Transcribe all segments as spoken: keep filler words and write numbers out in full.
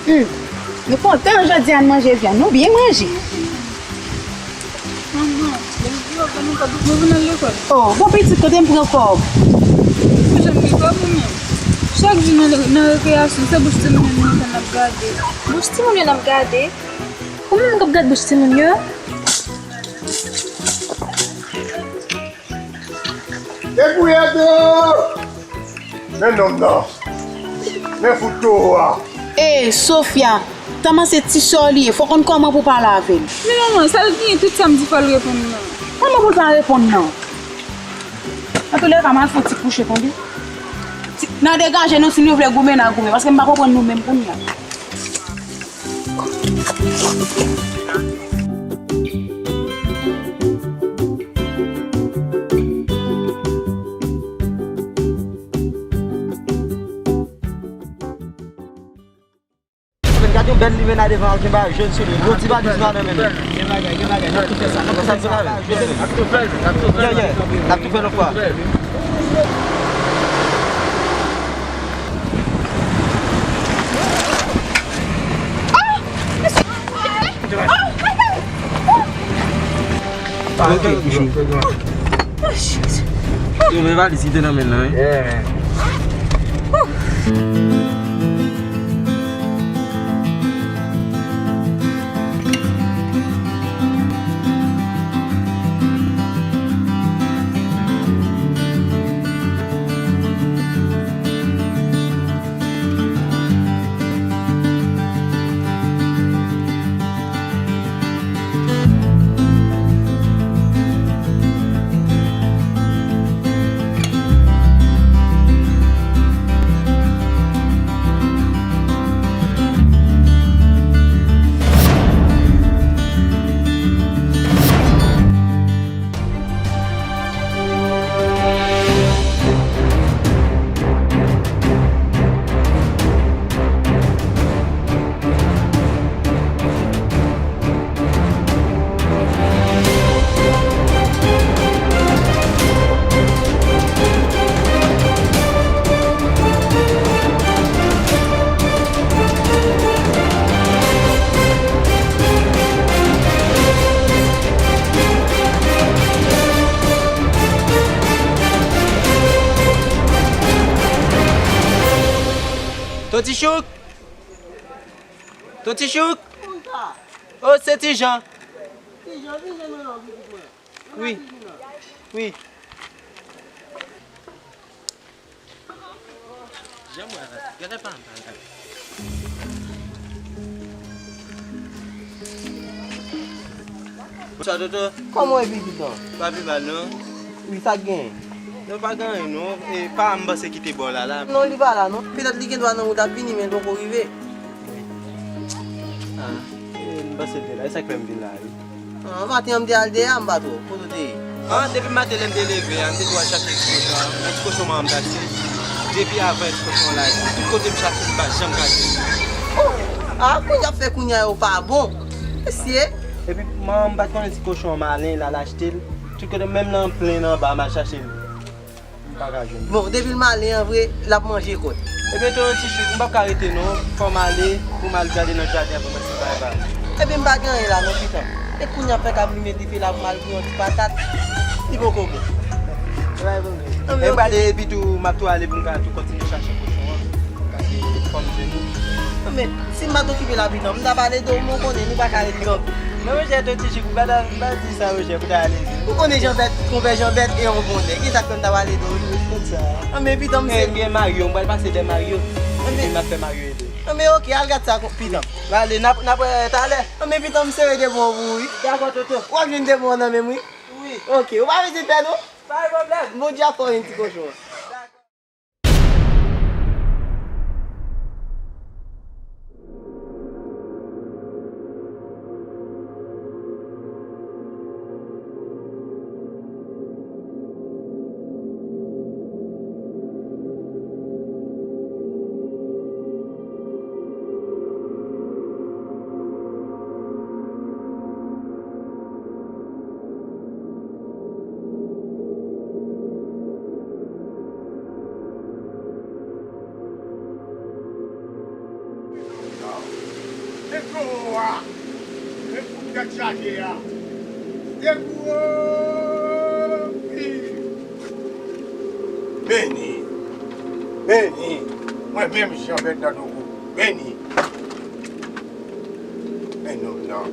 Hmm. Nou kontan jodi a, n manje vyann, nou byen manje. Manman, depi w pa nan kòb, mwen vin al lekòl. Oh, bon pitit, kote m pran kòb? Mwen janm gen kòb ou menm? Chak jou nan, nan rekreyasyon, se bouch timoun yo nou konn ap gade. Bouch timoun yo n ap gade? Ou menm k ap gad bouch timoun yo? Debouyade! Men nonm nan. Men fout towo a. Ey, Sofia, Tama se ti sè w li ye, fò w konn kòman pou w pale avè l. Men manman, sa l genyen tout sa m di fò l reponn nan? Kòman pou l pa reponn nan? Antoulèka, m al fè yon ti kouche, tande? Ti, n a degaje nou, si nou vle goumen, n a goumen, paske m pa konprann nou menm kounye a. Gade yon bèl limena devan al gen bagay jòn sou li. Gwo ti valiz nwa nan men li. Gen bagay, gen bagay, n ap tou fè sa. N ap tou fè sa. N ap tou fè l, n ap tou fè l. Yeah, yeah. N ap tou fè l yon fwa. Yo, men valiz ki te nan men l lan, wi. Yeah, man. Ton Ti Chouk! Ton Ti Chouk! Oh, se Ti Jan. Ti Jan, Ti Jan, mwen la, pitit mwen. Wi. Wi. Jan mwen la, gade pa m, pa m, pa m. Bonswa, Toto. Kòman w ye, pitit mwen? Pa pi mal, non. Wi, sa k genyen? Non, pa gen anyen, non. E pa m panse ki te bò w la, la. Non, li pa la, non. Petèt li gen dwa nan wout ap vini, men l poko rive. Ah, e, m panse l te la. E sa k fè m vin la, wi. Ah, maten an, m te al deyè a, m pa twò. Kote w te ye? Ah, depi maten lè m te leve a, m te tou al chache ti kochon an. Yon ti kochon manman m t achte. Depi avan ti kochon an la, tout kote m chache, li pa janm ka jwenn. Oh! Ah, kounye a fè kounye a yo pa bon. Mesye! Epi manman m pa t konnen ti kochon an malen, l al achte l. Tout kote, menm nan plenn anba, m al chache l. M pa ka jwenn. Bon, depi l malen an vre, l ap manje kòt. Ebyen, Ton Ti Chouk, m p ap ka rete non. Fò m ale pou m al gade nan jaden an pou m wè si m pa wè bagay. Ebyen, m pa gen anyen la non, pitan. E kounye a fè k ap limen dife la pou m al pran yon ti patat. Li poko bon. Ebyen, m prale epi tou, m ap tou ale pou m ka tou kontinye chache kochon an. Paske fò m jwenn li. Non, men, si m pa t okipe la, pitan, m t ap ale do, men w konnen, nou pa ka ret gran. Men monchè, Ton Ti Chouk, ou pa ta, ou pa di sa, monchè, pou ta ale. Ou konnen Janbèt, konpè Janbèt e yon bon nèg. Kisa k fè m ta pale de ou? Ou konn sa. Anben, pitan, m se. M gen Mario, m pral pase dèyè Mario. Anben. Epi m ap fè Mario ede. Anben, oke, al gad sa, pitan. Prale, n ap, n ap wè talè. Anben, pitan, m sere de bon pou ou, wi. Dakò, Toto. W ap jwenn de bon nan men m, wi. Wi. Oke, ou pa bezwen pè, non. Pa gen pwoblèm. Bondye ap fè w jwenn ti kochon an. Cho a! Men fout tèt chaje a! Te gwo pi! Beni! Beni! Mwen menm Jan Bèt nan Dogo! Beni! Men nonm nan!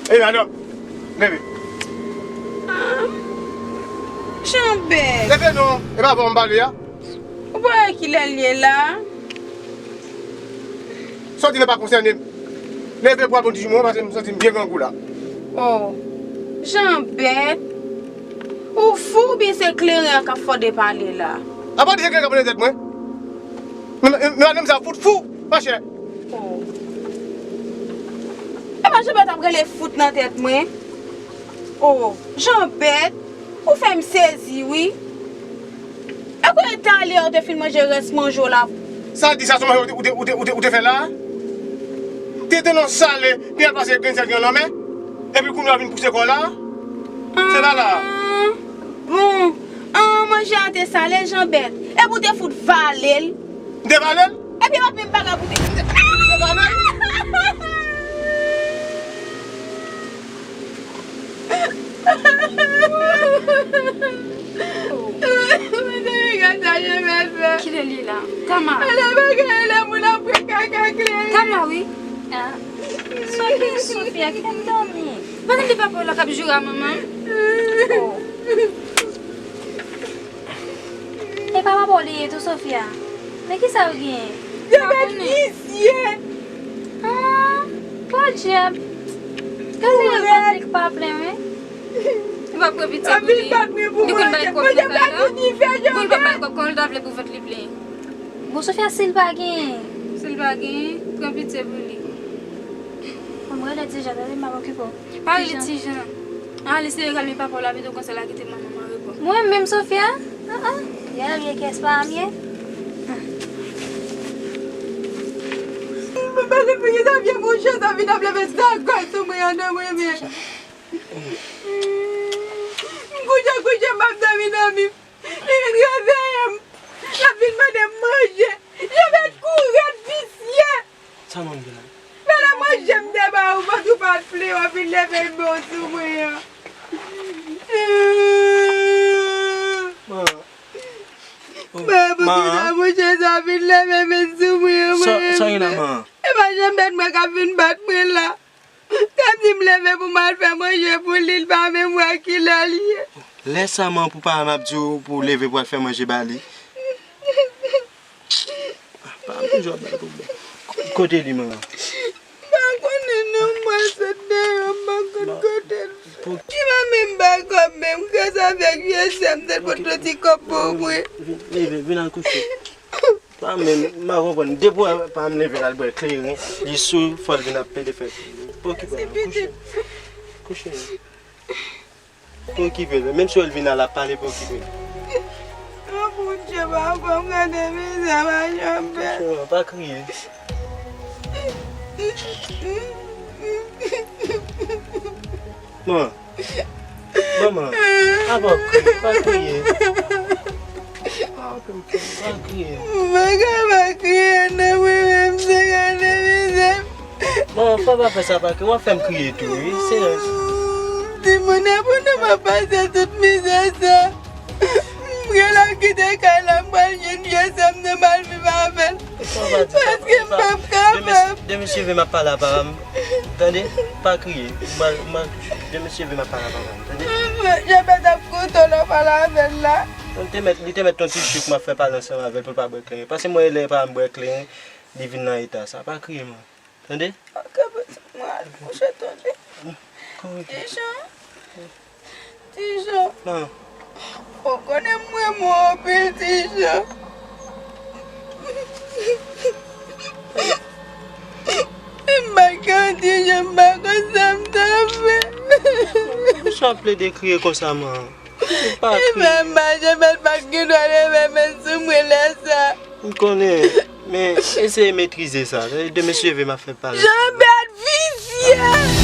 Ey, madanm, leve. Ah, Jan Bèt. Leve non, e pa avè w m pale a. Ou pa wè kilè l ye la? Sa w di la pa konsène m. Leve pran bon ti jou mwen, paske m santi m byen grangou la. Oh, Jan Bèt, ou fou oubyen se kleren an k ap fòde pale la? Apa w di se kleren k ap fòde tèt mwen? Men, men, men madanm sa fout fou, machè. Oh. E pa Jan Bèt ap rele fout nan tèt mwen? Oh, Jan Bèt, ou fè m sezi, wi. E kote talè ou te fin manje rès manje w la? Sa l di sa se manje ou te, ou te, ou te, ou te, ou te fè la? Te tande yon sale, pi al pase grenn sèl ki nan lanmè, epi kounye a w vin pouse kò w la? Se pa la. Ah, bon. Ah, manje a te sale, Jan Bèt. Epi w te fout vale l. M te vale l? Epi e pa t menm bagay pou te. M te vale l? Kilè li la? Tama. Ala bagay la, moun ap pran kaka kleren. Tama, wi. Ah. Sophie, Sophia, kite m dòmi. Pandan li pa pè la k ap joure a manman m. Oh. E pa papa w li ye tou, Sophia. Men kisa yo genyen? Yo mèt visye. Ah, podyab. Gade vant li k pa plen, wi. Li pa pran pitye pou li. Li konn bay kòb nan kay la. Li konn pa bay kòb, kòman li ta vle pou vant li plen? Bon, Sophia, si l pa genyen. Si l pa genyen, pran pitye pou li. Bon, m rele Tijan, tande, m ap okipe w. Pa rele Tijan. Tijan. Ale, se yo k al met papa w la, pito konsa l a kite manman m an repo. Mwen menm, Sophia? Ah, ah. Gade vye kès pa m ye. Mwen pa konn poukisa vye mouche sa vin ap leve zagòy sou mwen an, non, mwen menm. M kouche, kouche, m ap dòmi, dòmi. Li vin reveye m. L ap vin mande m manje. Jan Bèt, kouri, visye. Sa manm gen la? Lè la manje m te ba ou, manje ou pa t plen, w ap vin leve men w sou mwen an. Man. Oh, man, poukisa mouche sa vin leve men sou mwen an, mwen menm? Sa gen la, man? E pa Jan Bèt mwen k ap vin bat mwen la. L ap di m leve pou m al fè manje pou li, li pa menm wè kilè l ye. Lè sa, man, pou pa m ap di w pou w leve pou w al fè manje ba li. Ah, pa m toujou ap bay pwoblèm. Kote li, man? M pa konnen non, mwen sot deyò, m pa konn kote l. Li pa menm bay kòb menm, gras avèk vye sè m te pot yon ti kòb pou mwen. Vin, vin, vin al kouche. Pa menm, m pa konprann. Depi w wè pa m leve l al bwè kleren, li sou, fò l vin ap plede fè. Pa okipe l, kouche. Kouche. Pa okipe l. Menm si w wè l vin la, l ap pale, pa okipe l. Oh, Bondye, papa m, gade mizè m a Jan Bèt. Kouche, pa kriye. Man. Manman, apa w ap kriye? Pa kriye. Pa okenn kriye, pa kriye. Mwen ka pa kriye, non, mwen menm, se gade mizè m. Manman, fò w pa fè sa, pa kriye. W ap fè m kriye tou, wi. Se timoun nan pou nou pa pase tout mizè sa. M genlè kite kay la, m pral jwenn vye sè m nan, m al viv avè l. Paske m p ap kapab. Demen si w vle m ap pale a papa m. Tande? Pa kriye. M al, m al, demen si w vle m ap pale a papa m. Tande? Jan Bèt ap kontan lè w pale avè l la. Li te mèt, li te mèt yon ti chik m ap fè pale ansanm avè l pou l pa bwè kleren. Paske mwen lè papa m bwè kleren, li vin nan eta sa. Pa kriye, man. Tande? Ok, pitit mwen, al kouche, tande. Kouri. Tijan. Tijan. Ou konnen m renmen w anpil, Tijan. M pa ka, Tijan, m pa konn sa m ta fè. Poukisa w ap plede kriye konsa, man? Ou pa kriye. Manje mèt pa gen dwa leve men sou mwen lè sa. M konnen, men eseye metrize sa. Demen si Dye vle m ap fè pale. Jean-Bert visye!